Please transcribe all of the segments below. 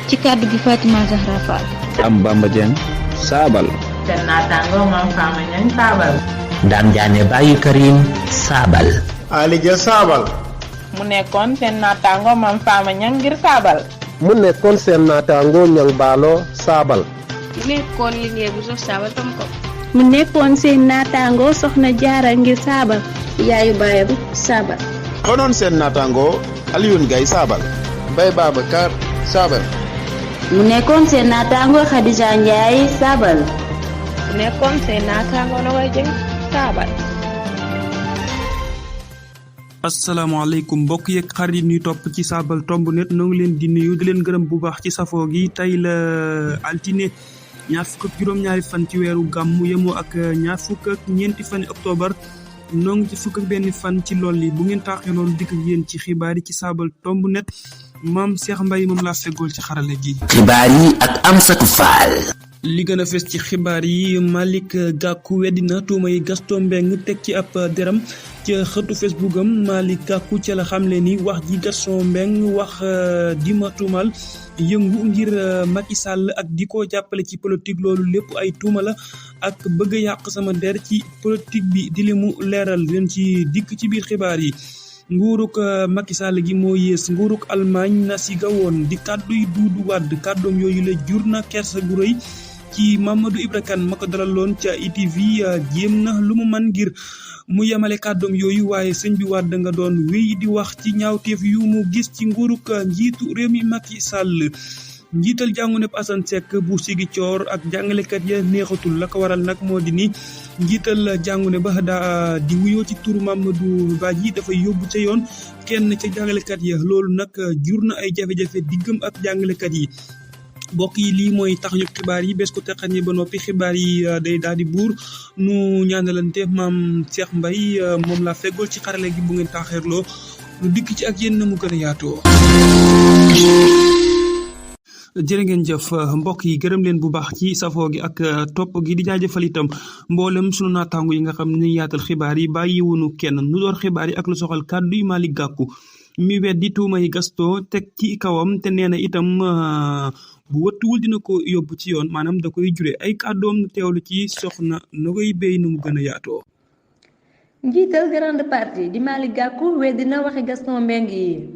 ci kàddu gi Fatima Zahra Fall. am Bamba Dieng saabal. seen naataango Mame Fama Niang saabal. Dame Diané Baye Karim saabal. Ali Dia saabal. mu nekkoon seen naataango Mame Fama Niang ngir saabal. mu nekkoon seen naataango Niang Baalo saabal. mu nekkoon liggéey bu sof saabal tam ko. mu nekkoon seen naataango Soxna Jaara ngir saabal. yaayu baayam saabal. konoon seen naataango Alioune Gaye saabal. Mbaye Babacar saabal. mu nekkoon seen naataango Khadija Ndiaye saabal. mu nekkoon seen naataango Nogoy Dieng saabal. asalaamaaleykum mbokk yeeg xarit yi ñuy topp ci saabal tomb net noo ngi leen di nuyu di leen gërëm bu baax ci safoo gi tey la altine ñaar fukk ak juróom-ñaari fan ci weeru gàmmu yemoo ak ñaar fukk ak ñeenti fan octobre noo ngi ci fukk ak benn fan ci lool yi bu ngeen taaxee loolu dikk ak yéen ci xibaar yi ci saabal tomb net maam Cheikh Mbaye moom laa feggool ci xarale gi. xibaar yi ak Amsatou Fall. li gën a fes ci xibaar yi Malick Gakou weddina tuuma yi Gaston Mbengue teg ci ab deram ci xëtu Facebook am Malick Gakou ca la xamle ni wax ji Gaston Mbengue wax di ma tuumal yëngu ngir Macky Sall ak di ko jàppale ci politique loolu lépp ay tuuma la ak bëgg a yàq sama der ci politique bi di li mu leeral leen ci dikk ci biir xibaar yi. nguuruk Macky Sall gi moo yées nguuruk Allemagne na si gawoon di kàdduy Doudou Wade kàddoom yooyu la jur na kersa gu rëy ci Mamadou Ibra Kane ma ko dalaloon ca ITV jéem na lu mu man ngir mu yemale kàddoom yooyu waaye sëñ bi Wade nga doon wéy di wax ci ñaawteef yu mu gis ci nguuruk njiitu réew mi Macky Sall njiital jàngu nepp Assane Seck bu Ziguinchor ak jàngalekat ya neexatul la ko waral nag moo di ni njiital jàngu ne ba daa di wuyoo ci turu Mamadou Badji dafay yóbbu ca yoon kenn ca jàngalekat ya loolu nag jur na ay jafe-jafe diggam ak jàngalekat yi mbokk yi lii mooy tax ñu xibaar yi bés ko teqañe ba noppi xibaar yi day daal di buur nu ñaanalante maam Cheikh Mbaye moom laa feggool ci xarale gi bu ngeen taaxeerloo lu dikk ci ak yéen na mu gën a yaatoo. jërë ngeen jëf mbokk yi gërëm leen bu baax ci safoo gi ak topp gi di jaajëfal itam mboolem sunu naataango yi nga xam ne yaatal xibaar yi bàyyiwunu kenn nu door xibaar yi ak lu soxal kàddu yi Malick Gakou mi weddi tuuma yi Gaston teg ci kawam te nee na itam bu wëttuwul dina ko yóbbu ci yoon maanaam da koy jure ay kàddoom nu teewlu ci soxna Nogoy Bey nu mu gën a yaatoo. njiital grande parti di Malick Gakou weddi na waxi Gaston Mbengue yi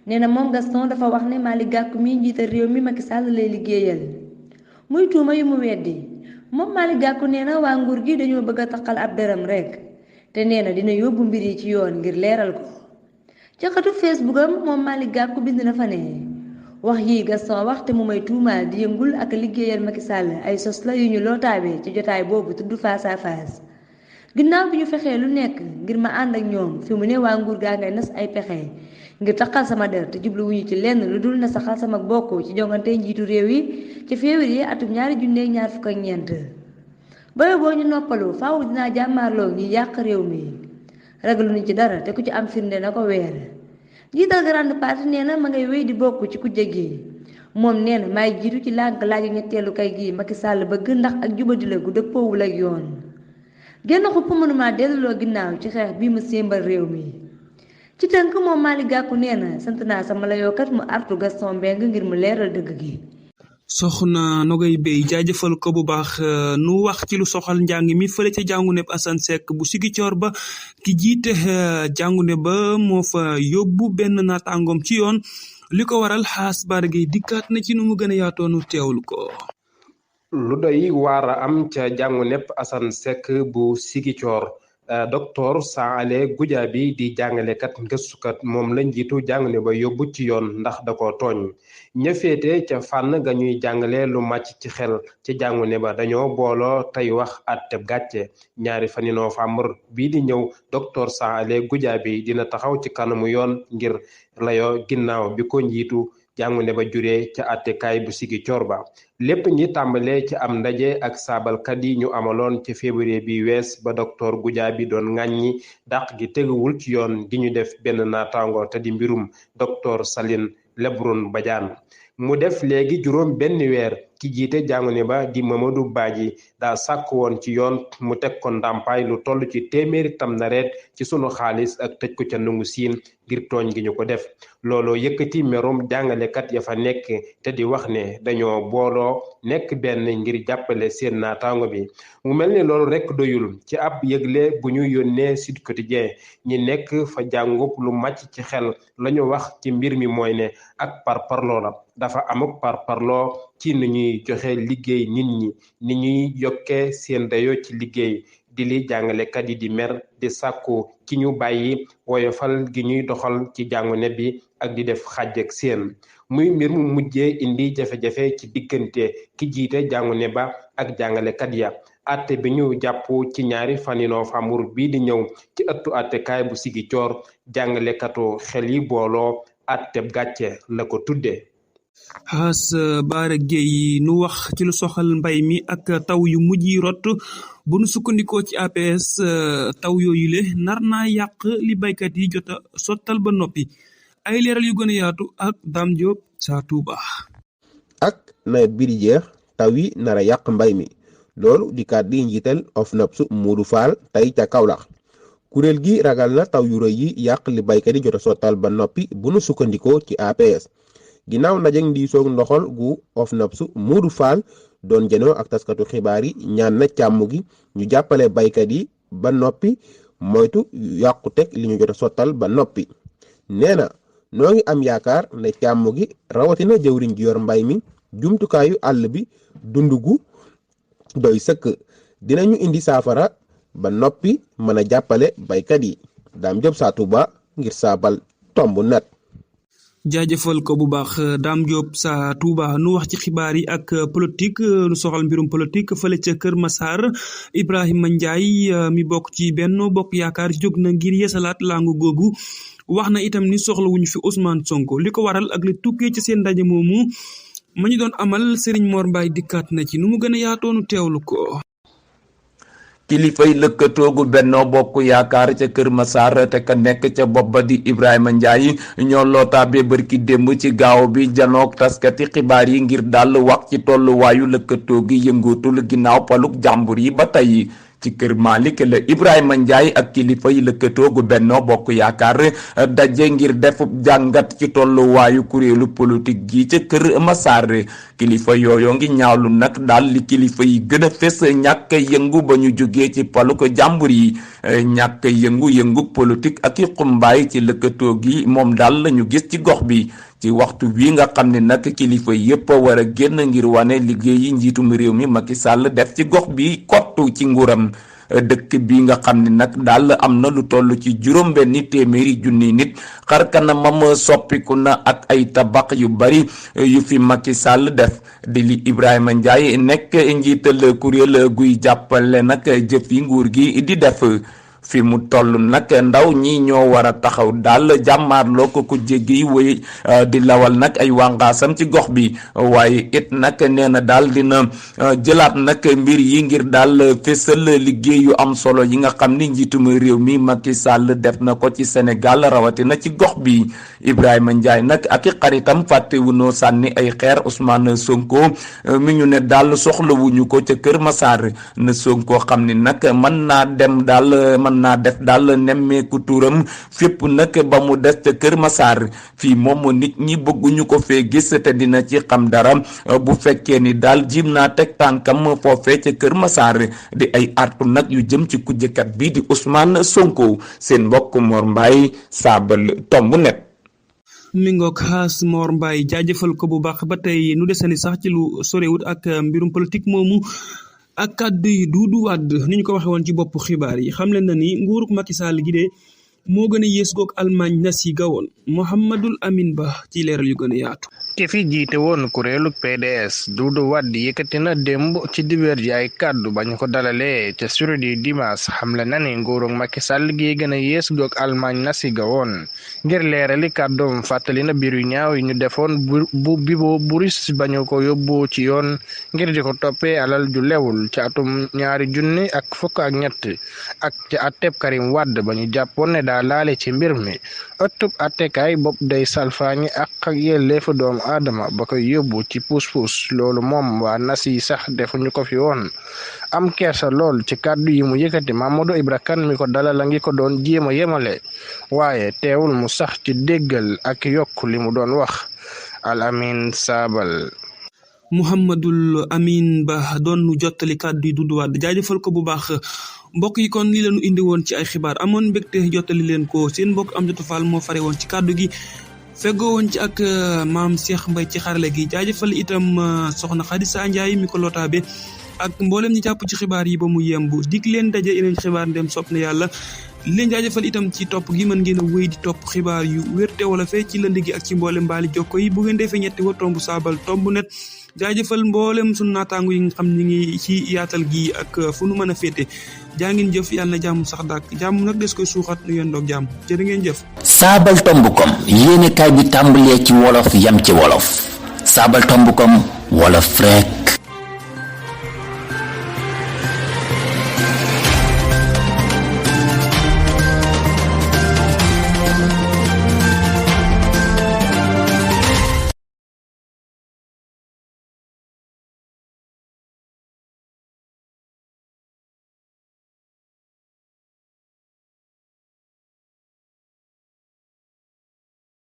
nee na moom Gaston dafa wax ne Malick Gakou mi njiital réew mi Macky Sall lay liggéeyal muy tuuma yu mu weddi moom Malick Gakou nee na waa nguur gi dañoo bëgg a taqal ab dërëm rek te nee na dina yóbbu mbir yi ci yoon ngir leeral ko ci xatu Facebook am moom Malick Gakou bind na fa ne wax yi Gaston wax te mu may tuumaal di yëngul ak liggéeyal Macky Sall ay sos la yu ñu lootaabee ci jotaay boobu tudd face à face ginnaaw bi ñu fexee lu nekk ngir ma ànd ak ñoom fi mu ne waa nguur gaa ngay nas ay pexe ngir taxal sama der te jubluwuñu ci lenn lu dul na saxal sama bokk ci jongante njiitu réew yi ci février atum 2024 ba boo ñu noppalu faaw dinaa jàmmaarloo ñi yàq réew mi ragaluñu ci dara te ku ci am firnde na ko weer njiital grande parti nee na ma ngay wéy di bokk ci kujje gi moom nee na maay jiitu ci lànk laaju ñetteelu kay gi Macky Sall bëgg ndax ak jubadi la gu dëppoowul ak yoon genn xupp mënuma delluloo ginnaaw ci xeex bii mu sémbal réew mi ci tënk moom Malick Gakou nee na sant naa sama layookat mu artu Gaston Mbengue ngir mu leeral dëgg gi. soxna Nogoy Bey jaajëfal ko bu baax nu wax ci lu soxal njàng mi fële ca jàngu ne Assane Seck bu Ziguinchor ba ki jiite jàngu ne ba moo fa yóbbu benn naataangoom ci yoon li ko waral xaas baragay dikkaat na ci nu mu gën a yaatoo nu teewlu ko. lu doy waar a am ca jàngu nepp Assane Seck bu Ziguinchor docteur Saale Goudiaby di jàngalekat gëstukat moom la njiitu jàngale ba yóbbu ci yoon ndax da ko tooñ ña féete ca fànn ga ñuy jàngale lu màcc ci xel ci jàngu ne ba dañoo booloo tey wax àtteb gàcce ñaari fani Novembre bii di ñëw docteur Saale Goudiaby dina taxaw ci kanamu yoon ngir layoo ginnaaw bi ko njiitu jàngu ne ba juree ca àttekaay bu Ziguinchor ba lépp ñi tàmbalee ci am ndaje ak saabalkat yi ñu amaloon ci février bi wees ba docteur Goudiaby doon ŋàññi dàq gi teguwul ci yoon di ñu def benn naataango te di mbirum docteur Saline Lebroun Badiane mu def léegi juróom benn weer ki jiite jàngune ba di Mamadou Badji daa sàkk woon ci yoon mu teg ko ndàmpaay lu toll ci téeméeri tamxarit ci sunu xaalis ak tëj ko ca Ndungu Siin ngir tooñ gi ñu ko def looloo yëkkati merum jàngalekat ya fa nekk te di wax ne dañoo booloo nekk benn ngir jàppale seen naataango bi mu mel ni loolu rekk doyul ci ab yëgle bu ñu yónnee Sud Quotidien ñi nekk fa jàngub lu màcc ci xel lañu wax ci mbir mi mooy ne ak parparloo la dafa amuk parparloo ci ni ñuy joxe liggéey nit ñi ni ñuy yokkee seen dayo ci liggéey di li jàngalekat yi di mer di sàkku ci ñu bàyyi woyofal gi ñuy doxal ci jàngune bi ak di def xàjj ak seen muy mbir mu mujjee indi jafe-jafe ci diggante ki jiite jàngune ba ak jàngalekat ya atte bi ñu jàpp ci ñaari fani Novembre bii di ñëw ci ëttu attekaay bu Ziguinchor jàngalekatu xel yi booloo atteb gàcce la ko tudde Xaas Baara Gueye nu wax ci lu soxal mbay mi ak taw yu mujj yi rot bu nu sukkandikoo ci APS taw yooyu le nar naa yàq li baykat yi jota sottal ba noppi ay leeral yu gën a yaatu ak Dame Diop sa Touba. ak nawet bi di jeex taw yi nar a yàq mbay mi loolu di kàddu yi njiital OFNAPS Modou Fall tey ca Kaolack kuréel gi ragal na taw yu rëy yi yàq li baykat yi jota sottal ba noppi bu nu sukkandikoo ci APS. ginnaaw ndaje ndiisoog ndoxal gu OFNAPS Modou Fall doon jënoo ak taskatu xibaar yi ñaan na càmm gi ñu jàppale baykat yi ba noppi moytu yàquteg li ñu jot a sottal ba noppi nee na noo ngi am yaakaar ne càmm gi rawatina jëwriñ ji yor mbay mi jumtukaayu àll bi dund gu doy sëkk dinañu indi saafara ba noppi mën a jàppale baykat yi Dame Diop sa Touba ngir saabal tomb net. jaajëfal ko bu baax Dame Diop sa Touba nu wax ci xibaar yi ak politique nu soxal mbirum politique fële ca Kër Massar Ibrahima Ndiaye mi bokk ci Benno Bokk Yaakaar jóg na ngir yeesalaat langu googu wax na itam ni soxla wuñu fi Ousmane Sonko li ko waral ak li tukkee ci seen ndaje moomu ma ñu doon amal Serigne Mor Mbaye dikkaat na ci nu mu gën a yaatoonu teewlu ko. kilifay lëkkatoogu Benno Bokk Yaakaar ca Kër Massar te ka nekk ca bopp ba di Ibrahima Ndiaye ñoo lootaabee bërki démb ci gaaw bi janook taskati xibaar yi ngir dal wax ci tolluwaayu lëkkatoo gi yëngootul ginnaaw paluk jàmbur yi ba tey ci kër Malick la Ibrahima Ndiaye ak kilifa yi lëkkatoogu Benno Bokk Yaakaar daje ngir def jàngat ci tolluwaayu kuréelu politique gi ca Kër Massar kilifa yooyu ngi ñaawlu nag daal li kilifa yi gën a fes ñàkk yëngu ba ñu jógee ci paluk jàmbur yi ñàkk yëngu politique ak i xumbaay ci lëkkatoo gi moom daal lañu gis ci gox bi ci waxtu wi nga xam ne nag kilifa yépp a war a génn ngir wane liggéey yi njiitum réew mi Macky Sall def ci gox bi kottu ci nguuram dëkk bi nga xam ne nag daal am na lu toll ci juróom-benni téeméeri junni nit xar kanamam soppiku na ak ay tabax yu bari yu fi Macky Sall def di li Ibrahima Ndiaye nekk njiital kuréel guy jàppale nag jëf yi nguur gi di def fi mu toll nag ndaw ñi ñoo war a taxaw daal jàmmaarloo ko jéggi wéy di lawal nag ay wàngaasam ci gox bi waaye it nag nee na daal dina jëlaat nag mbir yi ngir daal fésal liggéey yu am solo yi nga xam ni njiitum réew mi Macky Sall def na ko ci Sénégal rawatina ci gox bi Ibrahima Ndiaye nag ak i xaritam fàttewunoo sànni ay xeer Ousmane Sonko mi ñu ne daal soxlawuñu ko ca Kër Massar na Sonko xam ni nag mën naa dem daal mën naa def daal nemmeeku tuuram fépp nag ba mu des ca Kër Massar fii moom nit ñi bëgguñu ko fee gis te dina ci xam dara bu fekkee ni daal jim naa teg tànkam foofee ca Kër Massar di ay artu nag yu jëm ci kujjekat bii di Ousmane Sonko seen mbokk Mor Mbaye saabal tomb net. mi ngoog xaas Mor Mbaye jaajëfal ko bu baax ba tey nu desani sax ci lu sorewut ak mbirum politique moomu ak kàddu yi Doudou Wade ni ñu ko waxee woon ci bopp xibaar yi xam leen na ni nguurug Macky Sall gi de moo gën a yées goog Allemagne nas yi gawoon Mouhamadul Amin Ba ci leeral yu gën a yaatu. ki fi jiite woon kuréelu PDS Doudou Wade yëkkati na démb ci dibéer ji ay kàddu bañ ko dalalee ca suredi dimanche xamle na ni nguurug Macky Sall gi gën a yées goog Allemagne nas yi gawoon ngir leerali kàddoom fàttali na biir yu ñaaw yi ñu defoon bu bibo buris bañu ko yóbbu ci yoon ngir di ko toppee alal ju lewul ci atum 2023 ak ci atteb Karim Wade ba ñu jàppoon ne daa laale ci mbir mi ëttub attekaay bopp day salfaañi ak yelleefu doomu aadama ba koy yóbbu ci puus-puus loolu moom waa nasi sax defuñu ko fi woon am kersa lool ci kàddu yi mu yëkkati Mamadou Ibra Kane mi ko dalal a ngi ko doon jéem a yemale waaye teewul mu sax ci déggal ak yokk li mu doon wax Al Amin Saabal. Mouhamadul Amin Ba doon nu jottali kàddu yi Doudou Wade jaajëfal ko bu baax mbokk yi kon li leenu indi woon ci ay xibaar amoon mbégte jottali leen ko seen mbokk Amsatou Fall moo fare woon ci kàddu gi feggoo woon ci ak maam Cheikh Mbaye ci xarale gi jaajëfal itam soxna Khadissa Ndiaye mi ko lotaabe ak mboolem ñi jàpp ci xibaar yi ba mu yemb dig leen daje yeneen xibaar ndem sopp na yàlla leen jaajëfal itam ci topp gi mën ngeen a wéy di topp xibaar yu wérte wala fee ci lënd gi ak ci mboolem mbaali jokko yi bu ngeen defee ñetti wa tomb saabal tomb net jaajëfal mboolem sunu naataango yi nga xam ni ngi ci yaatal gi ak fu nu mën a féete jaa ngeen jëf yàlla na jàmm sax dàkk jàmm nag des koy suuxat nu ngeen doog jàmm jërë ngeen jëf. saabal tombukom yéenekaay bi tàmbalee ci wolof yam ci wolof saabal tombukom wolof rek